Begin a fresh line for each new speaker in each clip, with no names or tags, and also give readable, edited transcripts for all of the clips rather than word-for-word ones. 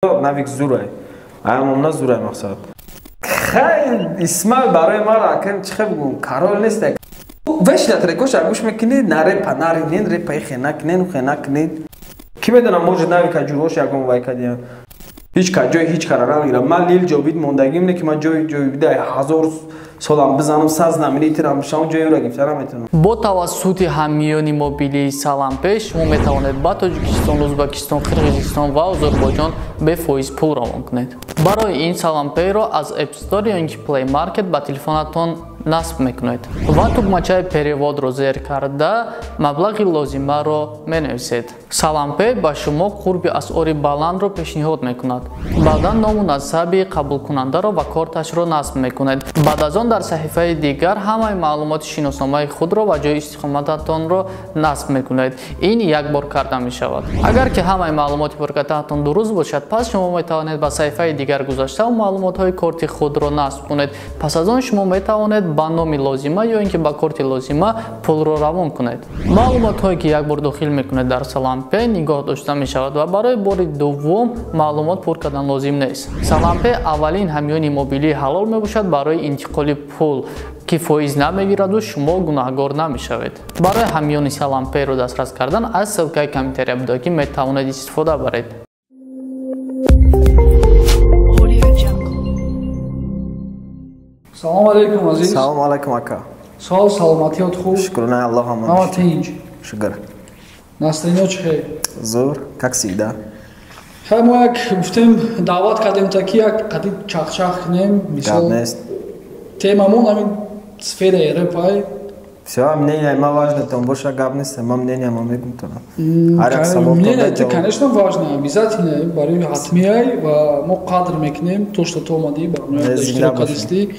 Навик зурай. Аямомна зурай мақсад. Хай, Исмаил барои мара акам чӣ хел бигӯм, король нест. Вешна трекоша гӯш мекунӣ, на репа, на ринен, репа ихе накунен, хе накунен. Ки медонам, может, Навика ҷурош ягон вай кадиян. Ҳеҷ ка ҷои ҳеҷ кара намегирам. Ман Лил Ҷовид мондагим не, ки ман ҷои Ҷовида ҳазор солам бизанам, саз наминитерам бишавам, ҷои ӯра гирифта наметавонам.
Бо тавассути ҳамиёни мобилии Салампей шумо метавонед ба Тоҷикистон, Ӯзбекистон, Қирғизистон ва Озарбойҷон бефоиз пул равон кунед. Барои ин Салампейро аз App Store ё ин ки Play Market ба телефонатон насб мекунед ва тугмачаи переводро зер карда, маблағи лозимаро менависед. Салампей ба шумо қурби асъори баландро пешниҳод мекунад. Баъдан ному насаби қабулкунандаро ва корташро насб мекунед. Баъд аз он дар саҳифаи дигар ҳамаи маълумоти шиносномаи худро ва ҷои истиқомататонро насб мекунед. Ин як бор карда мешавад. Агар ки ҳамаи маълумоти пуркардаатон дуруст бошад, пас шумо метавонед ба саҳифаи дигар гузашта маълумотҳои корти худро насб кунед. Пас аз он шумо метавонед ба номи лозима ё ин ки ба корти лозима пулро равон кунед. Маълумотҳое, ки як бор дохил мекунед, дар Салампе нигоҳ дошта мешавад ва барои бори дуввум маълумот пур кардан лозим нест. Салампе аввалин ҳамёни мобилии ҳалол мебошад барои интиқоли пул, ки фоиз намегираду шумо гунаҳгор намешавед. Барои ҳамёни Салампейро дастрас кардан аз ссылкаи комментария буда, ки метавонед истифода баред.
Audio Jungle.
Салом алейкум, азиз.
Салом алайкум, ака.
Сол, саломатиёт хуб?
Шукрона Аллоҳ, ҳамон.
Ҳама тинҷ?
Шукр.
Настроениё чӣ хел?
Зур, как всегда.
Хай, мо як гуфтем, даъват кардем, та ки як қади чахчах кунем.
Гап
мисол
нест.
Темамон ҳамин сфераи репай.
Всё, мнение ма важно, там боша, гап нест, ма мнение ма мегум тона. Ҳар як савол
Мнение
то
это,
ҷавоб.
конечно, важно, обязательно, барои ҳатмияй ва мо қадр мекунем то, что ту омадӣ барнома
Не, зинда
иштирок
бошем.
кардистӣ.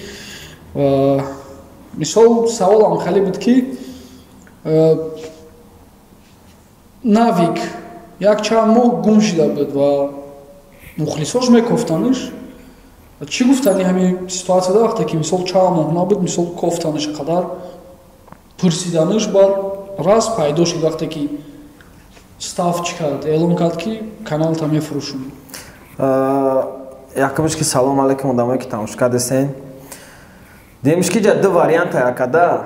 Ва мисол, саволам хеле буд, ки Навик як чанд моҳ гум шида буд ва мухлисош мекофтаниш. Чӣ гуфтани ҳамин ситуатсияда, вақте ки мисол чанд моҳ набуд, мисол кофтаниш, қадар пурсиданиш, баъд раз пайдо шуд, вақте ки стаф чӣ кард, эълон кард, ки каналта мефурӯшум?
Якумш ки салом алейкум, одамое ки тамошо кардесен. Демиш ки ҷа ду варианта якада.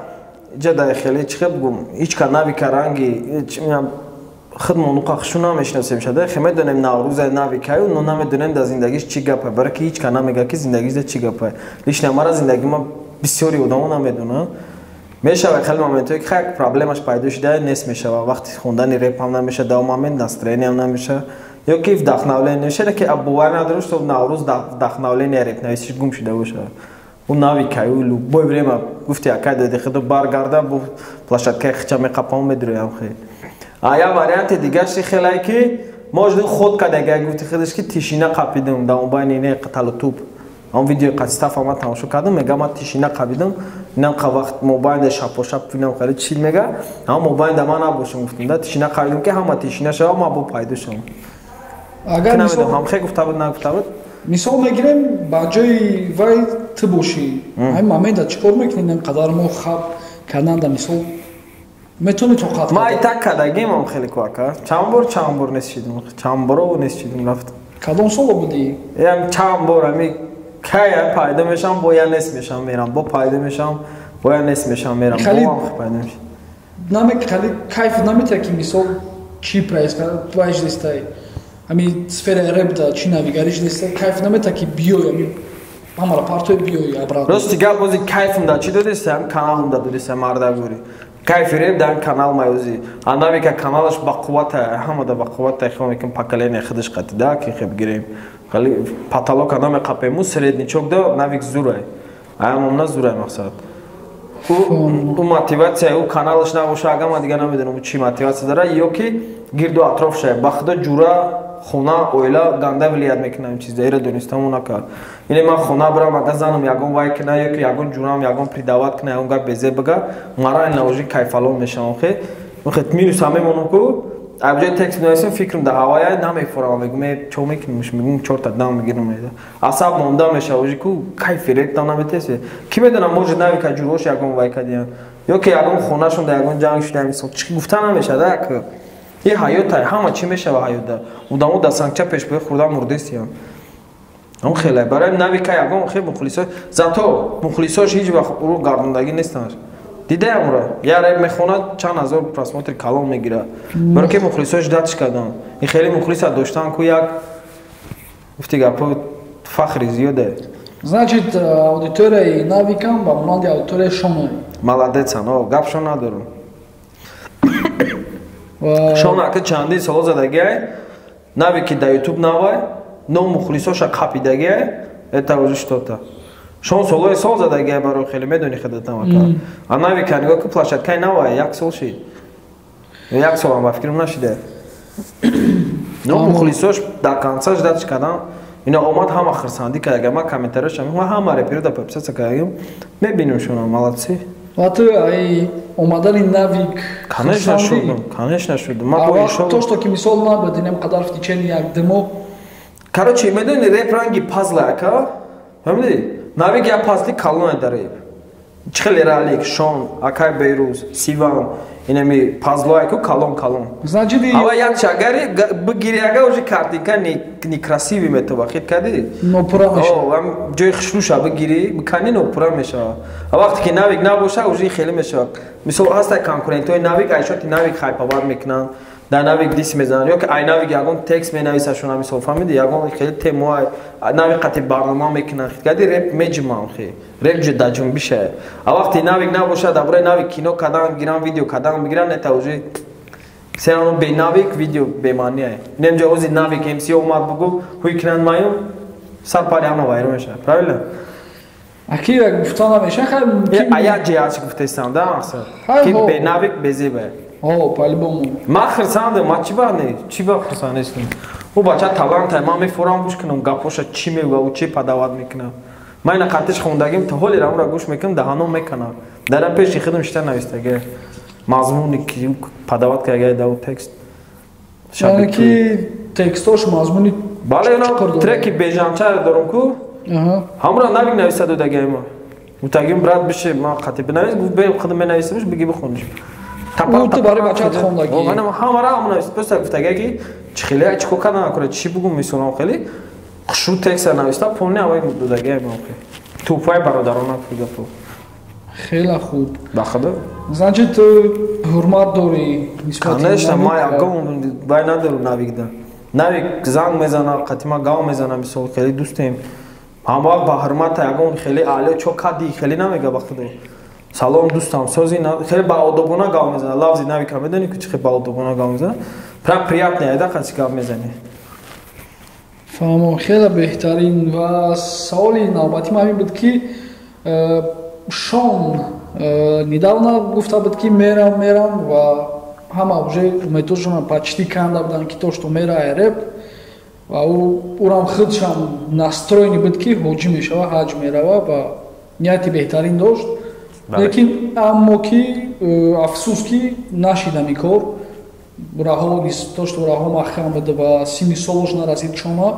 Ҷа дар хеле чӣ хел бигӯм, ҳеҷ ка Навика ранги худмон уқа хушу намешиносем шада. Хе медонем Наврӯза Навикаю, но намедонем дар зиндагиш чӣ гапа. Барои ки ҳеҷ ка намега, ки зиндагиш да чӣ гапа. Лично мара зиндагима бисёри одамо намедонанд. Мешава хеле моментое, ки як проблемаш пайдо шуда, нест мешава. Вақти хондани репам намеша, дар момент настроениям намеша. Ё ки вдохновление меша, ки бовар надорам, что Наврӯз вдохновление репнависиш гум шуда боша. Ӯ Навика, ӯ любое время гуфти акай дади худо баргарда, бо площадкаи хича меқапам, медурям хе. А я варианти дигарши хелае, ки может, худ кадага гуфти худаш, ки тишина қапидам дар мобайни не талу туп. Он видеои қатистафа ман тамошо кардам, мега ман тишина қапидам, инам қа вақт мобайнда шапошап финам хеле чил мега, ама мобайнда ман набошам, гуфтам да тишина қапидам, ки ҳама тишина шава, ман бо пайдо шавам.
Агар
намедонам,
мисол
ҳам хе гуфта буд, нагуфта буд.
Мисол мегирем, ба ҷои вай ту бошӣ, ҳамин момента чӣ кор мекунӣ? Ин қадар мо хаб карданда, мисол, метавонӣ тоқат
Ман
кард?
итак кардагим хеле ку, ака. Чанд бор нест шидум, чанд боро нест шидум рафтам.
Кадом соло будӣ?
Ям чанд бор ами кай пайдо мешам, бо я нест мешам, мерам, бо пайдо мешам, бо я нест мешам, мерам, бо ҳам пайдо мешам.
Наме хали кайф наметиҳад, ки мисол чӣ происходит ҳамин сфераи репда, чӣ навигарӣ шудеста, кайф наметиҳад, ки биёй, ҳамин ҳамаро партои, биёй обратно?
Рости гап, ози кайфм да чӣ додеста, ҳам каналам да додеста, мардагӯри. Кайфи реп дар канал маёзи. А Навика каналаш бақуввата, ҳама да бақуввата, хел мекун поколение худаш қати да, ки хеб гирем. Хали потолока намеқапему, средничок да Навик зурай. Аямомна зурай мақсад. Ӯ мотиватсия ӯ каналаш набоша, ага ман дига намедонам чӣ мотиватсия дара, ё ки гирду атроф шая. Ба худо, ҷура, хона, оила ганда влиять мекунад ин чиза, ира донистаму накард. Ине ман хона бирам, ага занам ягон вай кина, ё ки ягон ҷурам ягон предават кина, ягон гап безе бига, морально уже кайфалон мешавам хе. Хе минус ҳам мемонам ку, абҷои текст менависам, фикрам дар ҳавая намефорам, мегум э чо мекунем, мегум чорта дам мегирам, меда. Асаб монда мешава уже ку, кайфи репта наметесе. Ки медонам, может, Навика ҷурош ягон вай кадиян. Ё ки ягон хонашон дар ягон ҷанг шуда, мисол, чӣ гуфта намешад, як. И ҳаёта, ҳама чӣ мешава ҳаёта. Одамо да сангча пешпои хӯрда мурдестиям. Он хеле барои Навика ягон хел мухлисо, зато мухлисош ҳеҷ вақт ӯро гардондагӣ нестанд. Дидаям ӯро. Я реп мехонад, чанд ҳазор просмотр калон мегирад. Барои ки мухлисош датш карданд. Ин хеле мухлиса доштан ку як гуфти гапо фахри зиёде.
Значит, аудиторияи Навикам ба монанди аудиторияи Шоной.
Молодец ан, о, гапшон надорум. Шон ака чандин соло задагиай, Навики да Ютуб навай, но мухлисоша қапидагиай, это уже что-то. Шон солои сол задагиай барои хеле медони худатам ака. А Навика нигоҳ ку, площадкаи навай, як сол шид. Як солам ба фикрам нашида. Но мухлисош до конца ждать кардан, ина омад, ҳама хурсандӣ кард. Агар ман комментарияшам ман ҳама реперода подписаться кардагим, мебинем шуно, молодцы.
Ва ту ай омадани Навик?
Конечно шудам, конечно шудам. Ман бо
иншолло то, что ки мисол набуд инам қадар в течение як димо.
Короче, медони, реп ранги пазла, ака, фаҳмидӣ? Навик як пазли калоне дар реп. Чӣ хеле Ралик, Шон, акай Бейрӯз, Сиван, инами пазлое ку калон калон.
Значит,
ава як чагари бигири, ага, уже картинка некрасивый метова, хит кардӣ?
Нопура мешава.
Ҷои хушрӯша бигирӣ, бикани, нопура мешава. А вақте ки Навик набоша, уже хеле мешава. Мисол, ҳаста конкурентҳои Навик, айшоти Навик хайпавар мекунанд, дар Навик дис мезананд, ё ки ай Навик ягон текст менависашона, мисол, фаҳмиди, ягон хеле темоай Навик қати барнома мекунанд, хит кардӣ? Реп меҷумам, хе реп ҷо дар ҷунбиша. А вақте Навик набоша, дар бораи Навик кино кардан гиран, видео кардан бигиран, это уже все равно бе Навик видео бемаъния. Немҷа ози Навик МС омад, бугу ҳуй кинанд, маюм сар пари ҳама вайрон мешавад, правильно?
Аки як гуфта намеша, хай.
А як ҷиҳатши гуфтаистам да, мақсад ки бе Навик безебе.
О, по-любому.
Ман хурсандам, ман чӣ ба не, чӣ ба хурсанд нестам? Ӯ бача таланта, ман мефорам гӯш кунам гапоша, чӣ мегӯя, ӯ чӣ подавать мекунам. Ман ина қаттиш хондагим, то ҳоле рамра гӯш мекунам, даҳаном мекунам. Дар пеши худам шита навистага. Мазмуни ки подавать карда да текст.
Яъне ки текстош мазмуни
Бале, ина треки бежанча дорум ку. Ҳамра Навик нависта додагай ма. Гуфтагим, брат, бише ман қати бинавис, гуфт, бе худам менависамш, биги бихониш.
Ту барои бачаат хондагӣ?
Ҳамара ҳам навист. Просто гуфтага ки чӣ хеле чӣ кор кардан накунад, чӣ бугум, мисолам, хеле хушрӯ текста нависта, полни авай додагай ма. Тӯҳфаи бародарона гапо.
Хеле хуб.
Ба худо.
Значит, ту ҳурмат дорӣ нисбати
Конечно, ма ягон бай надорам Навикда. Навик занг мезана, қатима гав мезана, мисол, хеле дӯстем. Ҳам вақт ба ҳурмата, ягон хеле алё чо кади хеле намега, ба худо. Салом, дӯстам, сози, хеле баодобона гав мезана. Лавзи Навика медонӣ ку, чӣ хеле баодобона гав мезана. Прям приятно айда қати гав мезанӣ.
Фаҳмо, хеле беҳтарин. Ва саволи навбатӣ ҳамин буд, ки Шон недавно гуфта буд, ки мерам, мерам, ва ҳама уже умедошона почти канда буданд, ки то что мера реп, ва ӯрам худшам настроени буд, ки ҳоҷӣ мешава, ҳаҷ мерава, ва нияти беҳтарин дошт, лекин аммо ки афсӯс, ки нашидам ин кор. Раҳо то что раҳо маҳкам буд ва синни солош нарасид, чона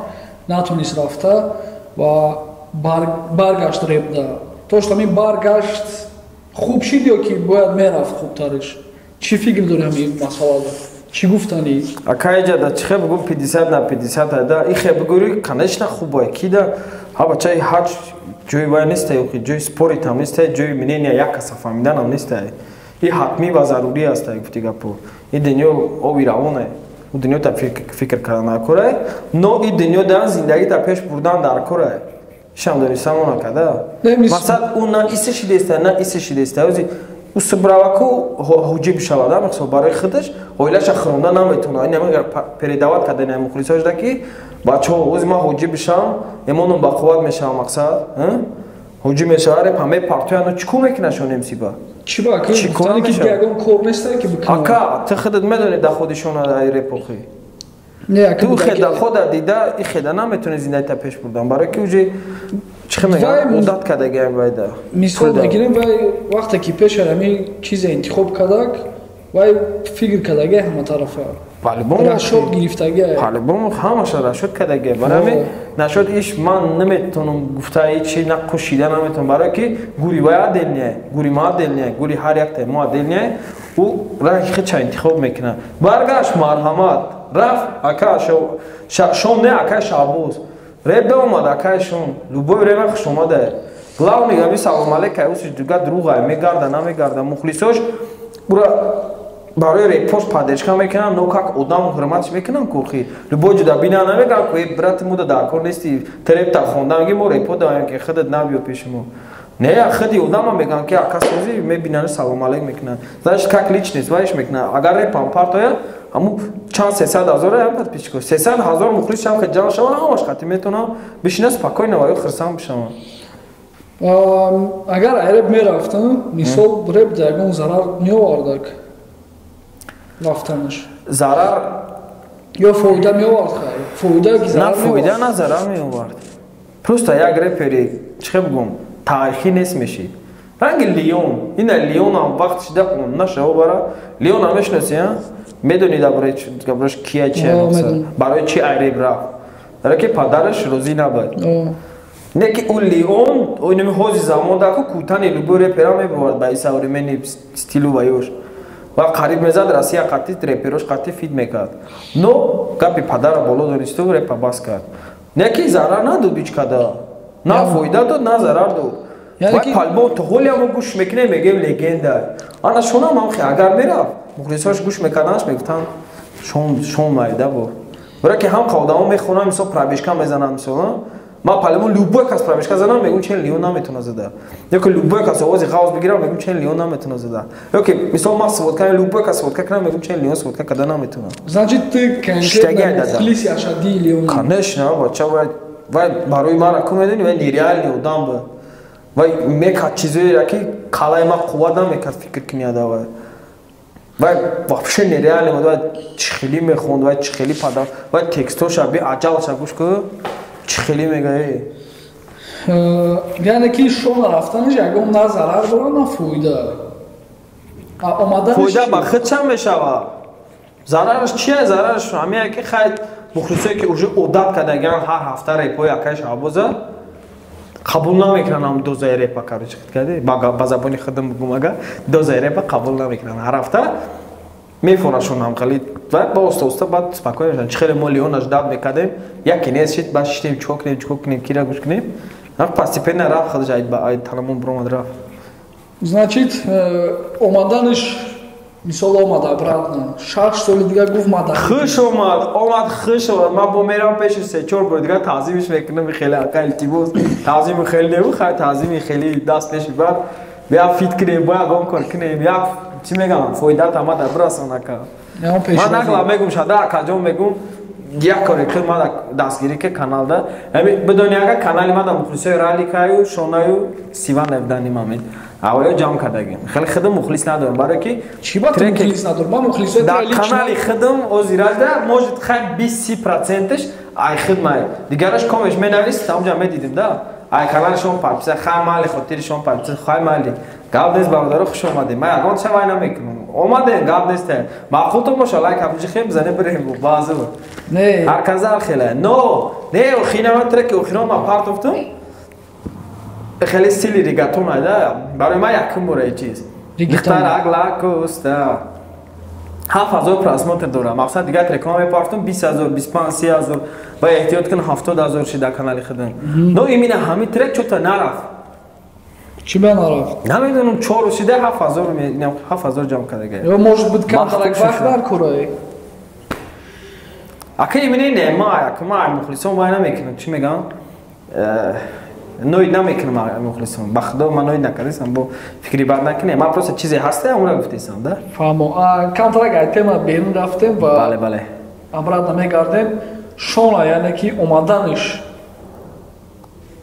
натонист рафта ва баргашт репда. То что ҳамин баргашт хуб шид ё ки бояд мерафт хубтариш? Чӣ фикр дори ҳамин масъалада, чӣ гуфтанӣ?
Акаиҷада чӣ хе бугум, 50 на 50 айда. Ихе бугӯри, конечно, хуб кида ҳа бачаи ҳаҷ, ҷои вай нестай, ҷои спорить ам нестай, ҷои мнения як каса фаҳмиданам нестай. И ҳатмӣ ва зарурӣ аст, гуфти гапо. И дунё оби равоне, у дунё та фикр кардан дар корай, но и дунё дар зиндагӣ та пеш бурдан дар корай. Шам дори самона када мақсад, ӯ на исе шидеста, на исе шидеста. Ози ӯ субраваку ҳуҷӣ бишавад, мисол, барои худаш оилаша хӯронда наметавонад. Ин передавать кардани мухлисош да, ки бачаҳо, ози ман ҳуҷӣ бишавам, эмоном бақувват мешавам. Мақсад, ҳуҷӣ мешава, реп ҳамаи партояно чӣ кор мекунашон эмсиба?
Чӣ ба ки ягон кор неста ки бикунад?
Ака, ту худат медонӣ доходишона ай репохи. Ту хеда хода дида, и хеда наметавонӣ зиндагита пеш бурдан, барои ки уже чӣ мегӯям, одат кардагиам вайда.
Мисол мегирем, вай вақте ки пеша ҳамин чизе интихоб кардак. Вай фикр кардагӣ ҳама тарафа. Расчёт гирифтагӣ.
По-любому ҳамаша расчёт кардагӣ. Барои ҳамин нашуд иш ман наметавонам гуфта ҳечи на қушида наметавонам, барое ки гури вай отдельный, гури ма отдельный, гури ҳар якта мо отдельный, ӯ раҳи худша интихоб мекунад. Баргашт, марҳамат, рафт ака Шон, не, акай Шаҳбоз. Реп омад, акай Шон. Любое время хуш омада. Главный габи салом алейка, усиш дуга друга мегарда, намегарда. Мухлисош бура барои репош поддержка мекунам, но как одам ҳурматш мекунам курхи. Любой ҷуда бина намегам ку брат муда дар кор нести, трепта хонда меги мо репо даем ки худат набиё пеши мо. Не, худи одама мегам ки ака сози мебинанд, салом алейк мекунанд. Значит, как личность вайш мекунанд. Агар репам партоя, ҳаму чанд 300 000 ам подписчиков, 300 000 мухлис ҳам ки ҷамъ шаванд, ҳамаш хати метавонам бишина спокойно ва ё хирсанд бишавам.
Агар реп мерафтам, мисол, реп да ягон зарар меовардак рафтанаш?
Зарар.
Ё фоида меовард? Хайр, фоида.
На фоида, на зарар меовард. Просто як репери, чӣ бигӯм, таърихӣ нест мешид, ранги Леон. Ина Леонам вақт шида нашава бара. Леона мешиноси, медонӣ дар бораи кия, чи барои чи айреб рафт? Барое ки падараш розӣ набуд. Не ки ӯ Леон инами ҳози замон даку кутани любой репера мебовард ба и современный стилу ваёш ва қариб мезад Россия қатӣ реперош қатӣ фит мекард, но гапи падара боло донисту репа бас кард. Не ки зарар надод ҳеҷ када, на фоида дод, на зарар дод. Вай по-любому то ҳоле мо гӯш мекунем, мегӯем легенда. Ана Шонам ҳам агар мерафт, мухлисош гӯш мекарданаш, мегуфтанд Шон майда бо. Барое ки ҳам одамо мехонанд, мисол, пробежка мезананд, мисол, ман по-любому любой кас пробежка занам, мегӯм чен Леон наметавона зада. Ё ки любой кас овози ғавз бигирам, мегӯм чен Леон наметавона зада. Ё ки мисол ман сводка, любой кас сводка кунам, мегӯм чен Леон сводка када наметавона.
Значит, ты конкретно мухлиси ашадии Леон?
Конечно, бача, вай барои ман ку медонӣ, вай нереальный одам буд. Вай мекард чизоеро, ки калаи ман қувват намекард фикр кунӣ ада. Вай вообще нереальный буд. Вай чӣ хеле мехонд, вай чӣ хеле пада, вай текстоша би аҷалша гӯш ку, чӣ хеле мега.
Яъне ки Шона рафтанаш ягон на зарар дорад, на фоида?
Фоида ба худ чанд мешавад, зарараш чия? Зарараш ҳамия ки хай мухлисое ки уже одат кардагиан ҳар ҳафта репои акаи Шаҳбоза, қабул намекунанд ҳам дозаи репа. Короче, кади ба забони худам бигум, ага дозаи репа қабул намекунанд, ҳар ҳафта мефорашон ҳам хали ва ба оста оста баъд спокойно мешаванд. Чӣ хеле мо Леона ждать мекардем, яке нест шид, баъд шиштем, чико кунем, чико кунем, кира гӯш кунем. Постепенно рафт, худаш ай таламон биромад, рафт.
Значит, омаданаш, мисол, омад обратно 6 соли дигар, гуфт мада.
Хуш омад, омад, хуш омад. Ман бо мерам пеши, се чор бор дигар таъзимиш мекунам. Хеле ака, илтимос, таъзими хеле небу, хай таъзими хеле даст пеши, баъд бия фит кунем, бояд он кор кунем, як чӣ мегам, фоидата ма бирасон, ака. Ман нагла мегум шада, акаҷон, мегум як коре ки мада дастгирӣ ки каналда бидони, ага канали мада мухлисои Раликаю, Шонаю, Сиван данный момент авоё ҷамъ кардагим. Хеле худам мухлис надорам, барое ки
Чӣ ба мухлис надорам? Ман мухлисои
дар канали худам озиражда может хай 20-30 проценташ ай худмай, дигараш комеш менавист, ҳамҷа медидим да ай канали шон подписа, хай майли, хотири шон подписа, хай майли, гап нест. Бародаро, хуш омадем. Ман ягон ча вай намекунам, омадем, гап нест. Маъқултон боша, лайк ҳамҷи бизане, бирем баъзу ҳар каза ҳар хеле. Но не, охирама треки охирон ман партофтум, хеле стили регатон айда, барои ман якум бора чиз духтарак лакуста 7000 просмотр дорам. Мақсад, дигар трекҳо мепартум 20 000, 25, 30 000 ва эҳтиёт кун, 70 000 шида канали худам. Но именно ҳамин трек чӯта нарафт.
Чӣ ба нарафт?
Намедонам, чор шида 7000, 7000 ҷамъ кардага.
Ё может быть камтарак вақт дар кораи?
Ака, именно не, ма ма мухлисон вай намекунам, чӣ мегӯям, ноид намекунам мухлисон. Ба худо, ман ноид накардисам, бо фикри бад накунем. Ман просто чизе ҳаста, онра гуфтесам да.
Фаҳмо. Камтарак ай тема берун рафтем ва
бале бале
обратно мегардем. Шона, яъне ки омаданаш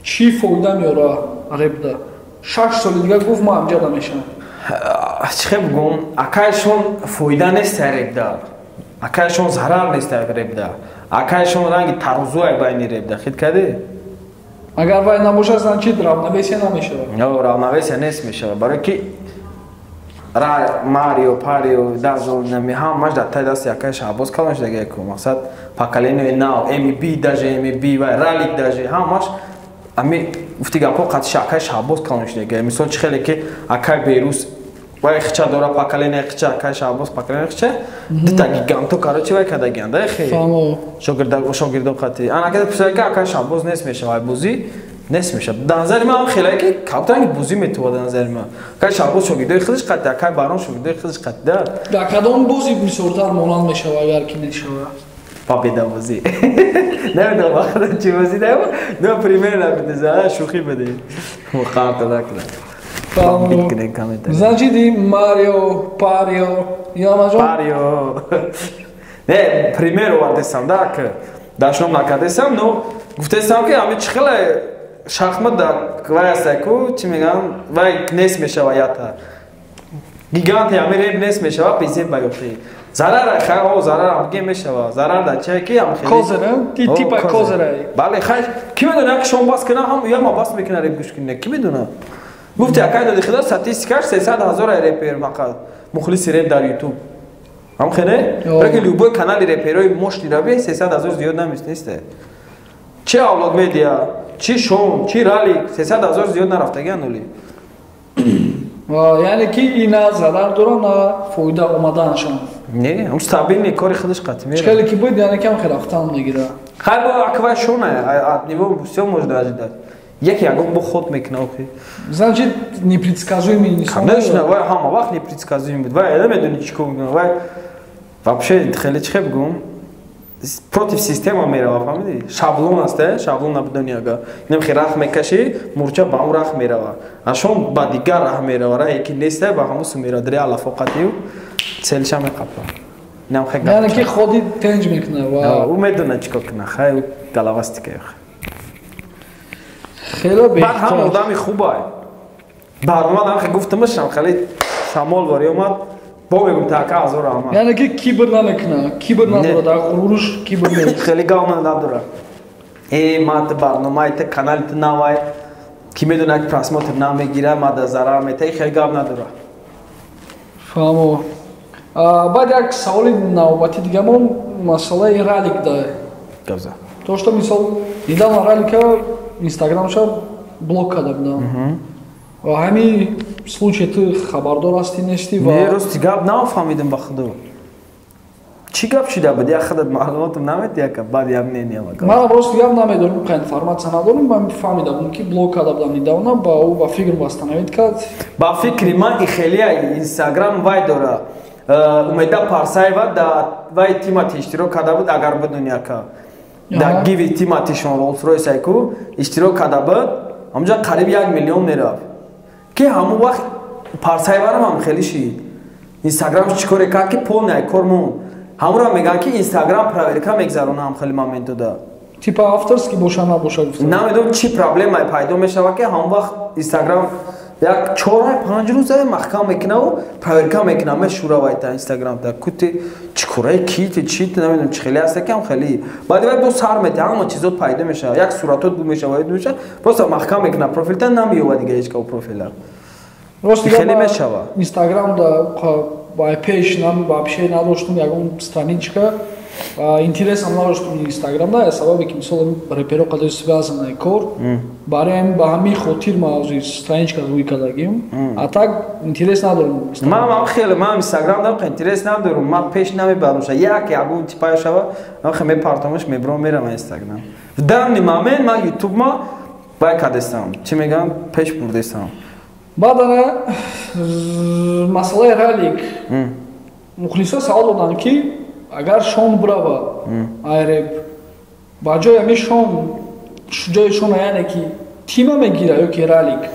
чӣ фоида меора репда? 6 соли дигар гуфт ман амҷада мешавам.
Чӣ хел бигӯм, акайшон фоида нест репда, акайшон зарар нест репда, акайшон ранги тарозуай байни репда, хит кардӣ?
Агар вай набошад, значит, равновесие намешавад.
Равновесие нест мешавад, барое ки Марио, Парио, даже нами ҳамаш дар тай дасти акай Шаҳбоз калон шудагия ку. Мақсад, поколение нав, МБ, даже МБ ва Ралик, даже ҳамаш ами гуфти гапҳо қатиши акай Шаҳбоз калон шудагия. Мисол, чӣ хеле ки акай Берус вай хича дора, поколение хича, акай Шаҳбоз поколение хича, дита гиганто, короче, вай кардагиан да хе шогирдо қати. Ана ка писаки акай Шаҳбоз нест мешава, ай бозӣ нест мешава. Дар назари ман хеле ки кабтанги бозӣ метова. Дар назари ман акай Шаҳбоз шогирдои худаш қати, акай Барон шогирдои худаш қати да.
Дар кадом бозӣ бисёртар монанд мешава, агар ки мешава?
Победа бозӣ. Намедонам вақта чӣ бозӣ да, но примерно бидеза, шӯхӣ баде. Муқарта накунам.
Значит, и Марио, Парио, Ямаҷон?
Парио. Не, пример овардесам да, ки дашном накардесам, но гуфтесам, ки ами чӣ хеле шахмат да вай аста ку, чӣ мегӯям, вай нест мешава, ята. Гиганти ами реп нест мешава, безеб ба ёфти. Зарар хай, о, зарар ам ге мешава. Зарар да чае ки ам
хеле. Козера, типа козера.
Бале, хай, ки медона, як шом бас кина, ҳам яма бас мекуна реп гӯш кина. Ки медона? Гуфти акай доди худо, статистикаш 300 000 репер фақат мухлиси реп дар Ютуб. Ҳам хене? Лекин любой канали реперои мощный раби 300 000 зиёд намест, несте. Чи Авлод Медиа, чи Шон, чи Ралик 300 000 зиёд нарафтагиан оли.
Яъне ки ина зарар дора, на фоида омаданашон?
Не, ҳам стабильный кори худаш қатъ мера.
Хеле ки буд, яъне кам хеле рафтан мегира.
Хай, бо аквай Шона, от него всё можно ожидать. Яке ягон бо ход мекуна охи.
Значит, непредсказуемый инсон.
Конечно, вай ҳама вақт непредсказуемый буд. Вай намедони чӣ кор мекуна. Вай вообще хеле, чӣ хел бигӯм, против система мерава, фаҳмидӣ? Шаблон аст, шаблон набудани, ага инам хе рах мекашӣ, мурча ба он рах мерава, а шон ба дигар раҳ мерава, раҳе ки неста, ба ҳамун су мерава, дари алафоқатию целша меқапа. Инам хе.
Яъне ки ходи тенҷ мекуна ва
ӯ медона чӣ кор куна. Хай, галавастика.
Хеле.
Баъд ҳам одами хубай баромад, ҳам хе гуфтамашам, хеле шамол ворӣ омад, бо мегум така ҳазор раҳмат.
Яъне ки кибр намекуна, кибр надора, дар ғуруруш кибр нест.
Хеле гавна надора. Э, ма ту барномаи ту, канали ту навай, ки медона, ки просмотр намегира, ма да зарар мета, хеле гав надора.
Фаҳмо. Баъд як саволи навбати дигамон масъалаи Ралик да.
Гавза.
То что мисол недавно Ралика инстаграмша блок карда будам ва ҳамин случай ту хабардор ҳастӣ, нестӣ?
Ва не, рости гап нафаҳмидам, ба худо, чӣ гап шида буд? Як худат маълумотам намети, яка баъд як мнение.
Манам рости гап намедонам, ка информация надорам. Ман фаҳмида будам, ки блок карда будам недавно, ба ӯ ба фикр восстановить кард.
Ба фикри ман, и хелия Инстаграм вай дора. Умеда Парсаева да вай Тимати иштирок карда буд, агар бидуни, ака, дар гиви Тимати шон Роллс Ройс айку иштирок карда буд, ҳамҷа қариб 1 миллион мерафт, ки ҳамон вақт Парсаеварам ҳам хеле шид. Инстаграм чӣ коре кард, ки полный кор монд. Ҳамонро мегӯянд, ки Инстаграм проверка мегзарона ҳам хеле моментода.
Типа авторский боша, набоша гуфта.
Намедонам, чӣ проблемае пайдо мешавад, ки ҳамон вақт Инстаграм як 4-5 рӯза маҳкам мекунаву проверка мекуна, мешуравайта Инстаграмта кути чӣ кораи, кити чи, намедонам, чӣ хеле аста, ки ҳам хеле баъди вай бо сар мета, ҳама чизот пайдо мешавад, як суратот гум мешавад, мешавад, просто маҳкам мекуна профилта, намеёва дига ҳеҷ ка профила. Хеле мешава.
Инстаграм да пеш нам вообще надоштум ягон страничка, интересам надоштум Инстаграм да, сабабе ки мисол реперо қадар связанный кор, барои ба ҳамин хотир ма страничка рӯй кардагим, а так интерес надорам.
Ман хеле, ман Инстаграм дам, интерес надорам, ман пеш намебарам, як ягон типа шава, ман хеле мепартомаш, мебром, мерам Инстаграм. В данный момент ман Ютуб ма бай кардестам, чӣ мегӯям, пеш бурдестам.
Баъд ана масъалаи Ралик. Мухлисо савол доданд, ки агар Шон бирава ай реп, ба ҷои ҳами Шон, ҷои Шона, яъне ки Тима мегира ё ки Ралик,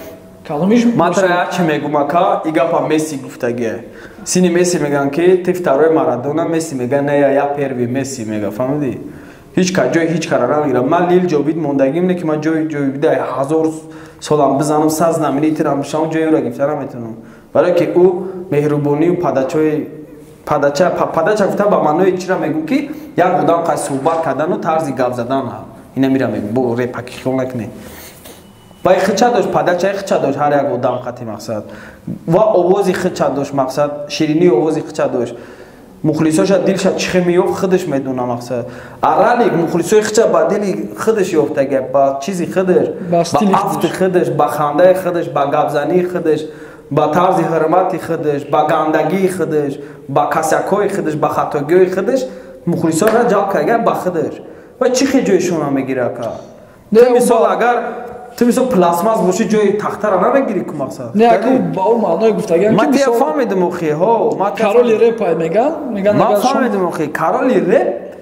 кадомиш?
Ман тара якчи мегум, ака, и гапа Месси гуфтагие. Сини Месси мегӯянд, ки ты второй Марадона, Месси мега: «Не, я первый Месси», мега, фаҳмидӣ? Ҳеҷ ка ҷои ҳеҷ кара намегирам. Ман Лил Ҷовид мондагим, не ки ман ҷои Ҷовида ҳазор солам бизанам, саз наминитирам бишавам, ҷои ӯро гирифта наметавонам, барое ки ӯ меҳрубонию падачои падача, падача гуфта, ба маънои чира мегӯм, ки як одам қай суҳбат кардану тарзи гап задан, ина мира мегӯм, бо репаки хиёл накунед. Вай хича дошт, падачаи хича дошт ҳар як одам қати мақсад. Ва овози хича дошт мақсад, ширинии овози хича дошт. Мухлисоша дилша чихе меёфт худаш медона мақсад. А Ралик мухлисои хича ба дили худаш ёфтага, ба чизи худаш, ба афти худаш, ба хандаи худаш, ба гапзании худаш, ба тарзи ҳурмати худаш, ба гандагии худаш, ба касякҳои худаш, ба хатогиҳои худаш мухлисоша ҷалб карда ба худаш. Ва чӣ хел ҷои мегира ака? Ту мисол агар ту мисол пластмасс боши ҷои тахтара намегирӣ ку мақсад?
Не, аку ба ӯ маъное гуфтагиам
ки ман тия фаҳмидам охи, ҳо, ман
короли реп ай меган, меган
ман фаҳмидам охи, короли реп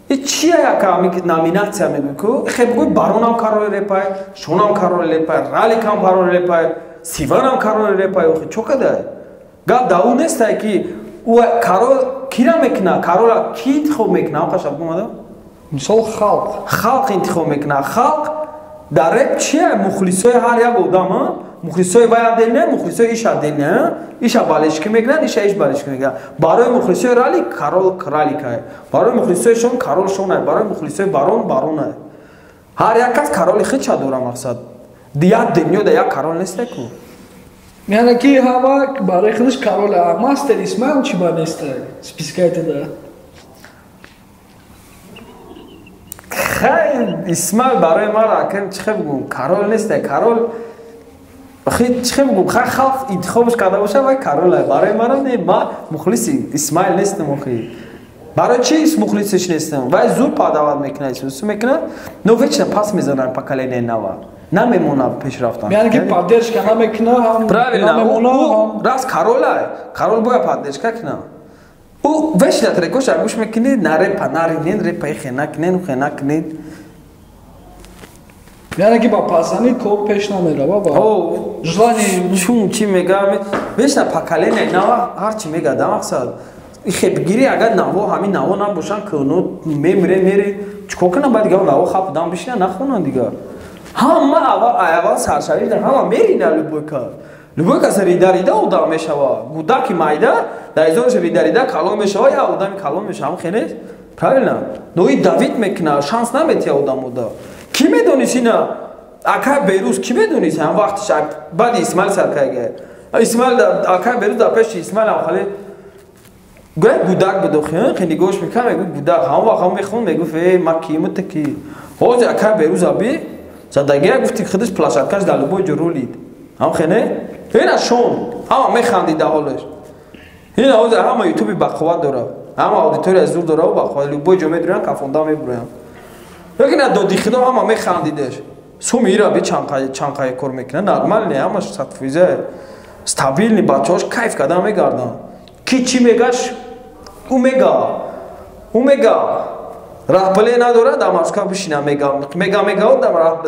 и чия яка номинатсия мегӯй ку? Хе бигӯй Баронам короли репай, Шонам короли репай, Раликам короли репай, Сиванам короли репай, охи чо кадай? Гап да ӯ нестай ки ӯ корол кира мекуна, корола ки интихоб мекуна, ҳам қашаб гумада?
Мисол халқ.
Халқ интихоб мекуна. Халқ дар реп чия? Мухлисои ҳар як одам, мухлисои вай отдельно, мухлисои иш отдельно, иша болельщики мекунанд, иша иш болельщики мекунанд. Барои мухлисои Ралик корол Раликай, барои мухлисои Шон корол Шонай, барои мухлисои Барон Баронай. Ҳар як кас короли худша дора мақсад. Як дунё да як корол несте ку.
Яъне ки ҳама барои худаш корол, а мастер Исмаил чӣ ба несте? Спискайтада.
Хай Исмаил барои мара акам чӣ хел бигӯм, корол несте, корол хи чӣ хел бигӯм, хай халқ интихобаш карда боша вай корол ай. Барои мара не, ма мухлиси Исмаил нестам охи. Барои чи мухлисиш нестам? Вай зур падават мекуна, исусу мекуна, но вечно пас мезанад поколение нава. Намемона пеш рафтан.
Яъне ки поддержка намекуна, ҳам
правильно, ӯ раз корол ай, корол бояд поддержка куна. Ӯ вечно трекоша гӯш мекунӣ, на репа, на ринен, репа ихе накунен, ухе накунен.
Яъне ки ба пасани кор пеш намерава, ба желание
чун чи мега, вечно поколение нава ҳар чи мега да мақсад. Ихе бигирӣ агар наво ҳамин наво набошанд, кӯно мемире, мере, чикор кунам баъд дига наво хап дам бишина нахонанд дига. Ҳама аввал аввал саршавӣ ҳама мерина любой кас. Любой кас рида рида одам мешава. Гудаки майда дар изораш рида рида калон мешава, я одами калон мешава, ҳам хеле правильно. Но и давид мекуна, шанс наметия одам ода. Ки медонист ина? Акай Беруз ки медонист ҳам вақтиш баъди Исмаил саркайга. Исмаил акай Беруз дар пеши Исмаил ҳам хеле гӯя гудак буд охи, хеле нигоҳш мекард, мегӯ гудак, ҳам вақт ҳам мехонд, мегуфт э ма киему ту ки. Ҳозир акай Беруз аби задагия гуфти худаш площадкаш дар любой ҷо рулид. Ҳам хене? Ина Шон, ҳама механдид дар ҳолаш. Ина ҳозир ҳама ютуби бақувват дора, ҳама аудитория зур дора ва бақувват, любой ҷо медуранд, кафонда мебуроянд. Лекин на доди худо ҳама механдидеш. Суми ира би чанқай кор мекунад, нормал не, ҳамаш садфоиза стабилни, бачаҳош кайф карда мегарданд. Ки чӣ мегаш, ӯ мега, ӯ мега. Раҳбале надорад, дар маршка бишина мега, мега, мега,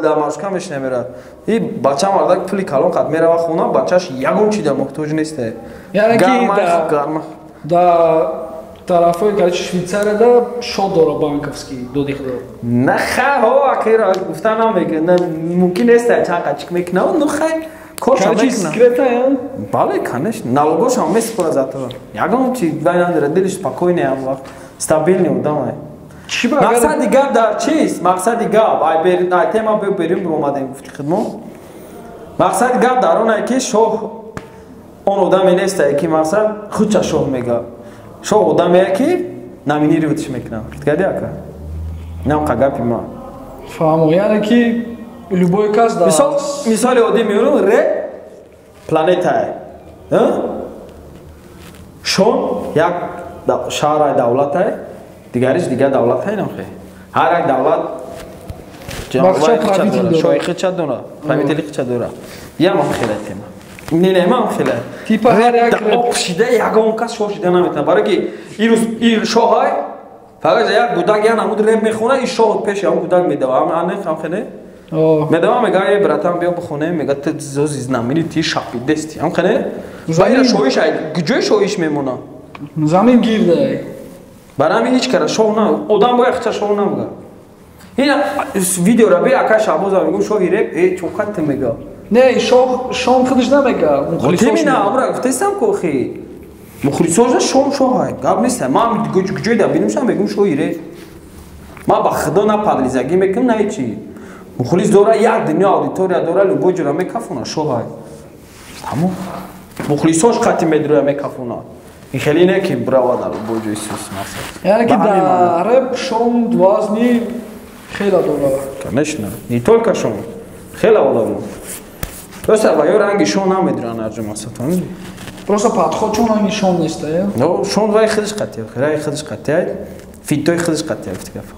дар маршка мешина мерад. И бача мардак пули калон қад мерава хона, бачаш ягон чи дар муҳтоҷ несте.
Яъне ки да тарафҳои короче Швейтсарияда шод дора банковский доди худо.
На хай, ҳо, акира гуфта намекунад, мумкин нест чанд қачик мекунад, ну хай корша мекунад.
Секрета,
бале, конечно, налогошам месупорад зато. Ягон чи вай надорад, дилиш спокойный ҳам вақт, стабилный одам ай. Мақсади гап дар чист? Мақсади гап, ай тема берим биромадем гуфти хидмо. Мақсади гап дар он ай ки шоҳ он одаме нестай ки мақсад худша шоҳ мега. Шоҳ одаме ки номинироватьш мекунад. Фикр ака? Нам қа гапи ма.
Фаҳмо, яъне ки любой кас да
мисол, мисоли оддӣ меорам, реп планетае. Шон як шаҳрай давлатай, дигариш дигар давлатай нахе. Ҳар як давлат шоҳи худша дора, правители худша дора. Ям ҳам хеле тема. Не, не, ман хеле.
Типа ҳар як
об шида ягон кас шоҳ шида наметавонад. Барои ки ирӯз ир шоҳай фақат як гудак як намуд реп мехонад, ин шоҳ пеши ҳам гудак медава. Ам ам хеле? Медава мега э братан биё бихонем, мега ту зози знаменитый шапидести. Ам хеле? Ба ина шоҳиш ай, куҷои шоҳиш мемона?
Замин гирда.
Барои ҳамин ҳеҷ кара шоҳ на, одам бояд худша шоҳ намега. Ина видеора би ака Шаҳбоза мегӯм шоҳи реп, э чоқат ту мега.
Не, шоҳ шон худаш намега, мухлисош.
Темина, амра гуфтестам ку охи. Мухлисоша шон шоҳай, гап нест. Ман куҷои да бинумшам мегӯм шоҳи реп. Ман ба худо на падлизагӣ мекунам, на ҳечи. Мухлис дора, як дунё аудитория дора, любой ҷора мекафона, шоҳай. Тамом. Мухлисош қати медроя мекафона. Ин хеле не ки брава дар любой ҷои сус мақсад.
Яъне ки дар реп Шон вазни хеле дора.
Конечно, не только Шон. Хеле одамо. Просто ва ё ранги Шон намедуранд арҷо мақсад, фаҳмидӣ?
Просто подход чон ранги Шон нест, э?
Но Шон вай худаш қатия, рай худаш қатия, фитои худаш қатия гуфти гапа.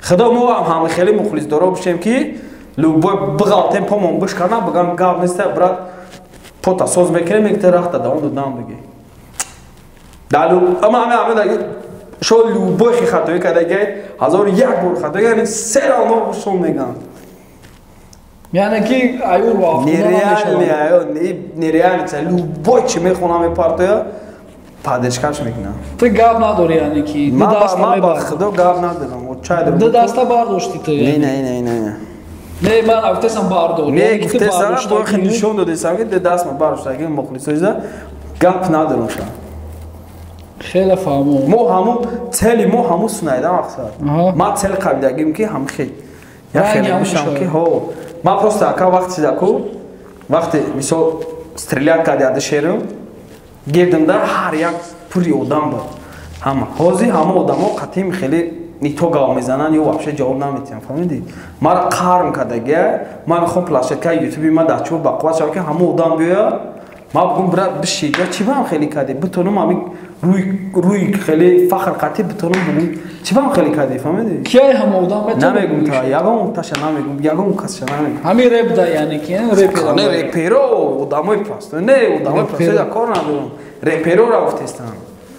Худо мо ҳам ҳама хеле мухлис доро бошем ки любой бғалтем помон бишкана, бигам гап нест, брат, пота соз мекунем, мегӯяд рахта давом додам диги. Далу ама ама ама даги шо любой хи хатои кадаги ҳазор як бор хатои яъне се равно шон меган.
Яъне ки аюр ва
нереальный аю нереальный любой чи мехонам мепартоя падешкаш мекунам.
Ту гап надори, яъне ки ду даста
ман ба
мебардошти.
Худо гап надорам. Чай дорам.
Ду даста бардошти ту.
Не, не, не, не.
Не, ман гуфтесам бардор.
Не,
Яъне ки ту
гуфтесам,
бардошта
бо хи
ки-
нишон додесам ки ду даст ма бардоштаги мухлисоиза гап надорам ша.
Хеле фаҳмо.
Мо ҳаму цели мо ҳаму сунайда мақсад. Ма цел қабидагим ки ҳам хел. Я
Ранги
хеле
ҳаму
бишам
шавад.
ки ҳо. Ма просто ака вақти чизаку вақти мисол стрелять карди ада шерум гирдимда ҳар як пури одам буд. Ҳама. Ҳозир ҳама одамо қатим хеле не то гав мезананд ё вообще ҷавоб наметиҳанд, фаҳмидӣ? Мара қарм кардагия, ман мехоҳам площадкаи ютуби ма дар чӯб бақувват шавад ки ҳама одам биёяд, ман бигӯм брат биши, я чӣ баам хеле кардӣ? Битонам ҳами рӯи хеле фахр қатӣ битонам бигӯм чӣ баам хеле кардӣ, фаҳмидӣ?
Кияй ҳама одам метавонад
Намегум та,
бигӯшад?
ягон таша намегум, ягон касша намегум.
Ҳамин реп да, яъне ки реп
Не реперо, одамои просто, не одамои
Реперо.
просто да кор надорам. Реперо рафтестам.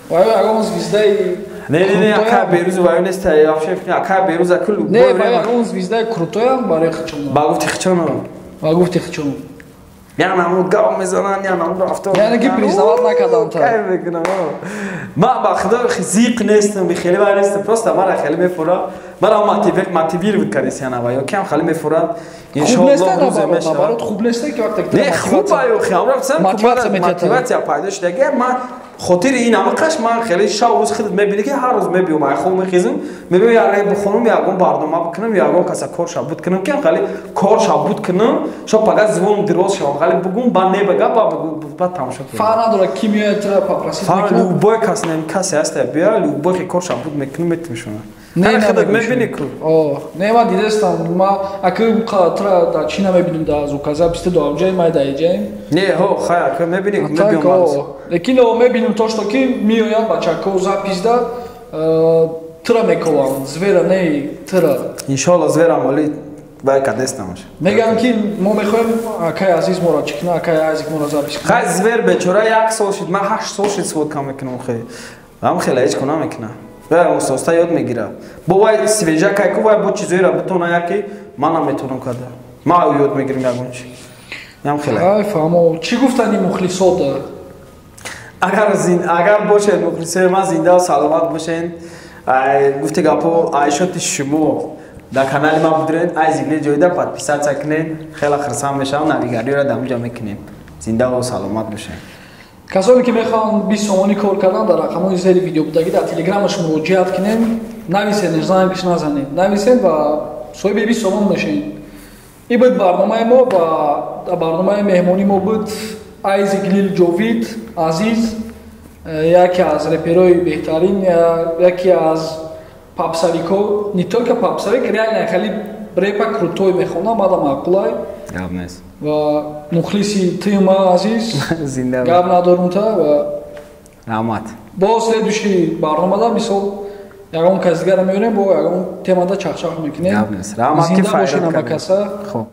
Ва ё ягон звездаи
Не, не, не,
крутоя?
ака Беруз ваё нест, вообще ака Беруз акул.
Не, ва ягон звездаи крутоям барои хичон.
Ба гуфти хичоно.
Ва гуфти хичон.
Я намуд гав мезанан, я намуд рафтор.
Яъне ки признавать накардан та.
Кайф мекунам. Ма ба худо зиқ нестам, хеле вай нестам, просто мара хеле мефура. Мара мотивировать кардисяна ва ё кам хеле мефура.
Хуб нест,
Иншоаллоҳ рӯзе
наоборот,
мешавад.
наоборот хуб нест ки вақте ки
Не, хуб аю хам рафтам,
Мотиватсия метиҳад.
мотиватсия пайдо шуда. Ман хотири ин ҳама қаш ман хеле шаб рӯз худат мебинӣ ки ҳар рӯз мебиём, ай хоб мехезам, мебиём як реп бихонам, ягон барнома бикунам, ягон каса кор шабуд кунам, ки хеле кор шабуд кунам, шо пага звон дироз шавам, хеле бугум ба не бага ба ба тамошо кунам.
Фарқ надорад ки меояд тура попросить
Фарқ
мекунад.
любой кас не касе ҳаст, биё любой ки кор шабуд мекунам метимшона.
Не,
Хеле худат
намегӯшам.
мебинӣ ку.
О, не, ман дидестам, ма аки тура дар чӣ намебинам, дар звукозапись ту доамҷаи май дар иҷаем.
Не, ҳо, хай, ака мебинӣ ку,
Так,
мебиём ман.
о, лекин о мебинем то что ки меоянд бачако запись да тура мекованд, звера не, тура.
Иншоаллоҳ зверам оли вай кадестамаш.
Мегӯянд ки мо мехоҳем акаи Азиз моро чӣ кунад, акаи Азик моро запись кунад.
Хай звер бечора як сол шид, ман 8 сол шид сводка мекунам хе. Ам хеле ҳеҷ куна мекуна. Вай оста ёд мегира. Бо вай свежа кайку вай бо чизоеро битона яки ман наметонам карда. Ман ёд мегирам ягон чи. Ям хеле.
Ай фаҳмо, чӣ гуфтани мухлисот?
Агар бошед мухлисои ман зинда ва саломат бошед. Ай гуфти гапо айшоти шумо дар канали ман будирен, ай зигли ҷойда подписаться кунед, хеле хурсанд мешавам, навигариро дар онҷа мекунем. Зинда ва саломат бошед.
Касоне ки мехоҳанд 20 сомонӣ кор кардан, дар рақамҳои зери видео будагӣ дар телеграмаш муроҷиат кунем, нависед, занг назанед, нависед ва соҳиби 20 сомон мешавед. Ин буд барномаи мо ва дар барномаи меҳмонӣ мо буд Айзик Лил Ҷовид Азиз, яке аз реперои беҳтарин, яке аз попсовико, не только попсовик, реально хеле репа крутой мехонам, мада маъқулай.
Гап нест.
Ва мухлиси ту ма Азиз.
Зинда
гап надорум та ва
раҳмат.
Бо следующий барномада мисол ягон кас дигара меорем, бо ягон темада чахчах мекунем.
Гап нест. Раҳмат ки
Зинда бошед
файрат
ҳама
кардед.
каса.
Хоб.